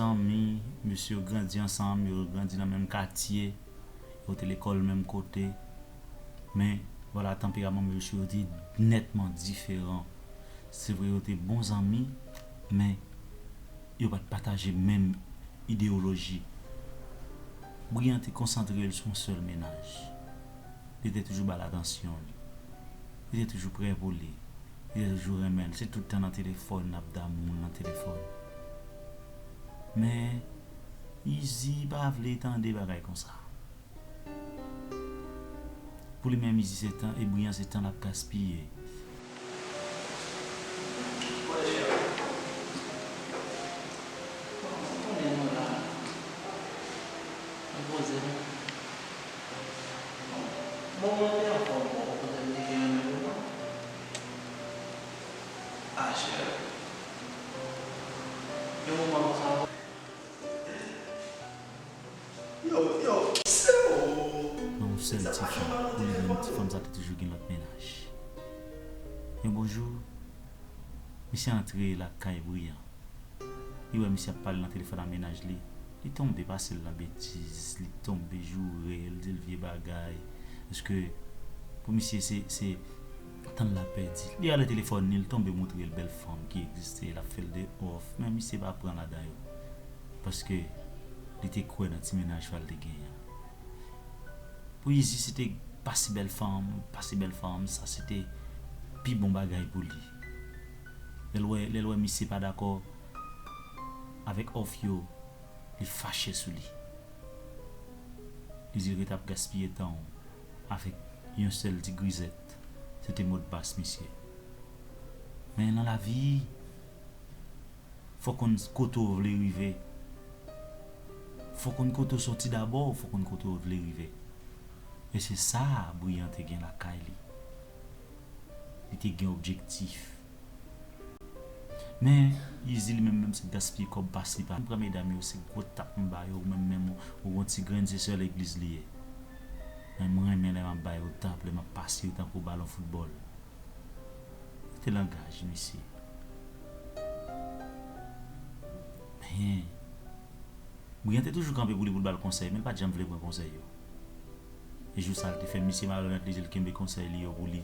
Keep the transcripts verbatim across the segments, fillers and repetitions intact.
zanmi, mesye yo grandi ansanm, yo grandi nan menm katye, yo te lekòl menm kote. Men, vwala, tanperaman mesye yo te nètman diferan. Se vre, yo te bon zanmi, men yo pa t pataje menm ideyoloji. Brian te konsantre l sou yon sèl mennaj. Li te toujou ba l atansyon l. Li te toujou prè pou li. Li te toujou renmen l. Se tout tan nan telefòn, l ap damou l nan telefòn. Men, Izi pa vle tande bagay konsa. Pou li menm, Izi se tan, e Brian se tan l ap gaspiye. Nan yon sèl ti fanm, pou li menm, ti fanm sa te toujou gen lòt mennaj. Yon bon jou, misye antre lakay Brian. Li wè misye ap pale nan telefòn a mennaj li. Li tonbe pase l nan betiz, li tonbe joure l, di l vye bagay. Paske pou misye se, se tan l ap pèdi. Li ale telefòn li, li tonbe moutre l bèl fanm ki egziste, l ap fè l de òf, men misye pa pran ladan yo. Paske li te kwè nan ti mennaj pa l te genyen an. Pou Izi, se te pase bèl fanm, pase bèl fanm, sa se te pi bon bagay pou li. Lè l wè, lè l wè misye pa dakò avèk òf yo, li fache sou li. Li di l rete ap gaspiye tan w avèk yon sèl ti grizèt. Se te modpas misye. Men nan lavi, fò w konn kote w vle rive. Fò w konn kote w soti dabò, fò w konn kote w vle rive. E se sa Brian te gen lakay li. Li te gen objektif. Men, Izi li menm, menm se gaspiye kòb pase pa. M pran medam yo, se gwo tap m ba yo, ou menm, menm ou, ou gon ti grenn se sèl legliz li ye. Men mwen renmen lè m ap ba yo tap, lè m ap pase yo tankou balon foutbòl. Kote langaj, mesye? Men, Brian te toujou kanpe pou li, pou l ba l konsèy, men l pa t janm vle pran konsèy yo. E jou sa, l te fè misye malonèt, li di l kenbe konsèy li yo pou li,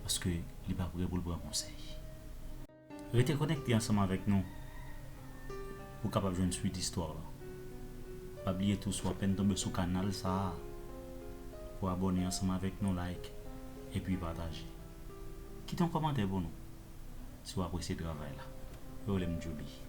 paske li pa prè pou l pran konsèy. Rete konekte ansanm avèk nou pou w kapab jwenn swit istwa la. Pa bliye tou, si w apèn tonbe sou kanal sa a, pou abòne ansanm avèk nou, like, epi pataje. Kite yon kòmantè pou nou si w apresye travay la. Yo rele m Djouly.